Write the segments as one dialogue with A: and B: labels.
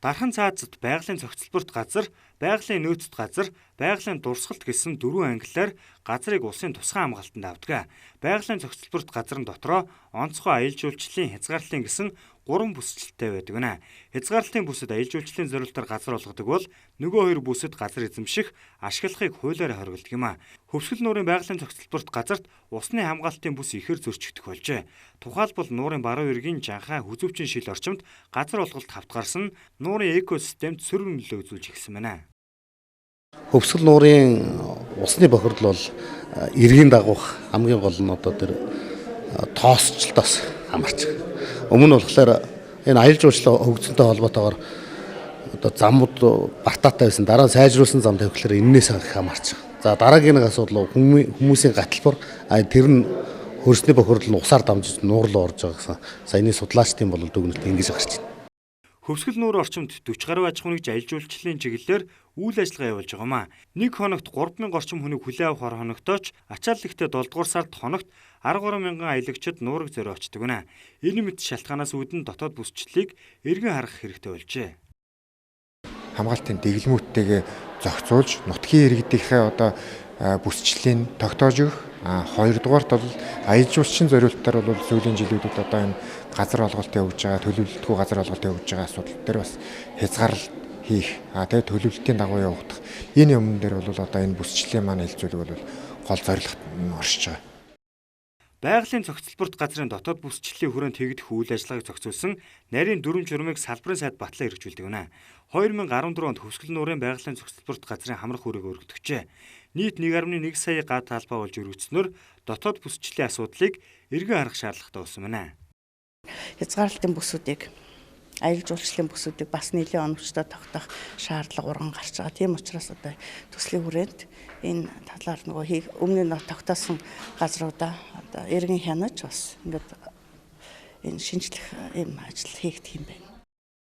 A: Дархан цаазад байгалийн цогцлборт газар, байгалийн нөөцт газар, байгалийн дурсгалт гэсэн дөрвөн ангиллаар газрыг улсын тусгай хамгаалтанд авдаг. Байгалийн цогцлборт газар нь дотроо онцгой аялал жуулчлалын хязгаарлалтын гэсэн 3 бүсчлэлтэй байдаг гэнэ. Хязгаарлалтын бүсэд аялал жуулчлалын зорилтоор газар олгодог бол нөгөө хоёр бүсэд газар эзэмших, ашиглахыг хуулиар хоригддог юм а. Хөвсгөл нуурын байгалийн цогцлборт газарт усны хамгаалтын бүс ихээр зөрчигдөх болжээ. Тухайлбал нуурын баруун эргийн жанхаа хүзүүвчин шил орчимд газар олголт хавтгарсан нуурын экосистемд сөрөг нөлөө үзүүлж эхэлсэн байна.
B: Хөвсгөл нуурын усны бохирдол бол эргийн дагуух хамгийн гол нь одоо тэр тоосчлолтоос хамаарч. Өмнө нь болохоор энэ аялал жуулчлал хөгжсөнтэй холбоотойгоор одоо замууд бартаатай байсан. Дараа нь сайжруулсан зам тавихлаар энэнээс их хамаарч. За дараагийн нэг асуудал хүмүүсийн гаталбар, тэр нь хөрсний бохирдол нь усаар дамжиж нуур руу орж байгаа гэсэн саяны судлаачдын бол дүгнэлт ингэж гарч байна.
A: Хөвсгөл нуур орчимд 40 гаруй аж ахуйн нэгж аялал жуулчлалын чиглэлээр үйл ажиллагаа явуулж байгаа юм а. Нэг хоногт 3000 орчим хүнийг хүлээн авах ор хоногтойч ачааллэгтээ 7 дугаар сард хоногт 13 мянган аялагчид нуурыг зорио очдог гэнэ. Энэ мэт шалтгаанаас үүдэн дотоод бүсчлэлийг эргэн харах хэрэгтэй болжээ.
C: Хамгаалтын дэглэмүүттэйгээ зохицуулж нутгийн иргэдийнхээ одоо бүсчлэлийн тогтоож өгөх. Хоёрдугаарт бол аялал жуулчлалын зориултаар бол сүүлийн жилүүдэд одоо энэ газар олголт явуулж байгаа, төлөвлөлтгүй газар олголт явуулж байгаа асуудал дээр бас хязгаарлалт хийх, тэгээ төлөвлөлтийн дагуу явагдах. Энэ юмн дээр бол одоо энэ бүсчлийн маань хэлцүүлэг бол гол зорилгот нь оршиж байгаа.
A: Байгалийн цогцлборт газрын дотоод бүсчлэлийн хүрээнд хийгдэх үйл ажиллагааг зохицуулсан нарийн дүрэм журмыг салбарын сайд батлан хэрэгжүүлдэг гэнэ. 2014 онд Хөвсгөл нуурын байгалийн цогцлборт газрын хамрах үүрэг өргөдөгчээ. Нийт 1.1 сая га талбай болж өргөцснөөр дотоод бүсчлийн асуудлыг эргэн харах шаардлагатай болсон байна.
D: Хязгаарлалтын бүсүүдийг, аялал жуулчлалын бүсүүдийг бас нэлээн оновчтой тогтоох шаардлага урган гарч байгаа. Тийм учраас одоо төслийн хүрээнд энэ талаар нөгөө өмнө нь тогтоосон газруудаа одоо эргэн хянаж бас ингээд энэ шинжлэх ийм ажил хийгдэх юм байна.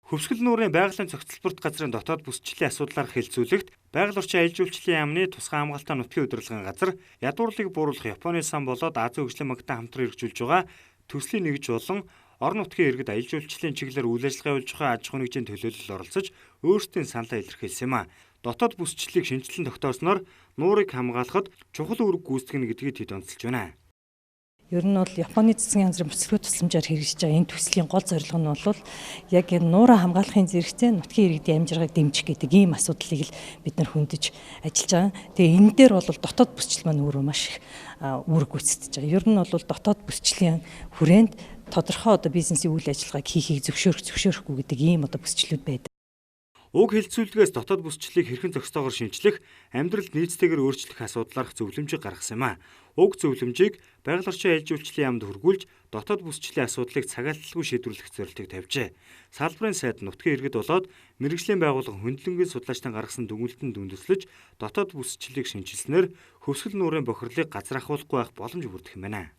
A: Хөвсгөл нуурын байгалийн цогцлборт газрын дотоод бүсчлийн асуудлаар хэлцүүлэгт байгаль орчин аялал жуулчлалын яамны тусгай хамгаалтаа нутгийн удирдлагын газар ядуурлыг бууруулах Японы сан болоод Азийн хөгжлийн банктай хамтран хэрэгжүүлж байгаа төслийн нэгж болон орон нутгийн иргэд аялал жуулчлалын чиглэлээр үйл ажиллагаа явуулж байгаа аж ахуйн нэгжийн төлөөлөл оролцож өөрсдийн саналаа илэрхийлсэн юм а. Дотоод бүсчлэлийг шинжилэн тогтоосноор нуурыг хамгаалахад чухал үүрэг гүйцэтгэнэ гэдгийг тэд онцолж байна.
E: Ер нь бол Японы цэцгийн газрын бүсгүй тусламжаар хэрэгжиж байгаа энэ төслийн гол зорилго нь бол яг энэ нуураа хамгаалахын зэрэгцээ нутгийн иргэдийн амжиргааг дэмжих гэдэг ийм асуудлыг л бид нар хөндөж ажиллаж байгаа. Тэгээ энэ дээр бол дотоод бүсчил маань өөрөө маш их үүрэг гүйцэтгэж байгаа. Ер нь бол дотоод бүсчлийн хүрээнд тодорхой одоо бизнесийн үйл ажиллагааг хийхийг зөвшөөрөх зөвшөөрөхгүй гэдэг ийм одоо бүсчлүүд байдаг.
A: Уг хэлцүүлдгээс дотоод бүсчлэлийг хэрхэн зохистойгоор шинчлэх, амьдралд нийцтэйгээр өөрчлөх асуудлаарх зөвлөмжийг гаргасан юм а. Уг зөвлөмжийг байгаль орчин аялал жуулчлалын яамд хүргүүлж дотоод бүсчлийн асуудлыг цагаалталгүй шийдвэрлэх зорилтыг тавьжээ. Салбарын сайд нутгийн иргэд болоод мэргэжлийн байгууллага хөндлөнгийн судлаачдын гаргасан дүгнэлтэнд үндэслэж дотоод бүсчлэлийг шинчилснээр Хөвсгөл нуурын бохирлыг газар ахиулахгүй байх боломж бүрдэх юм байна.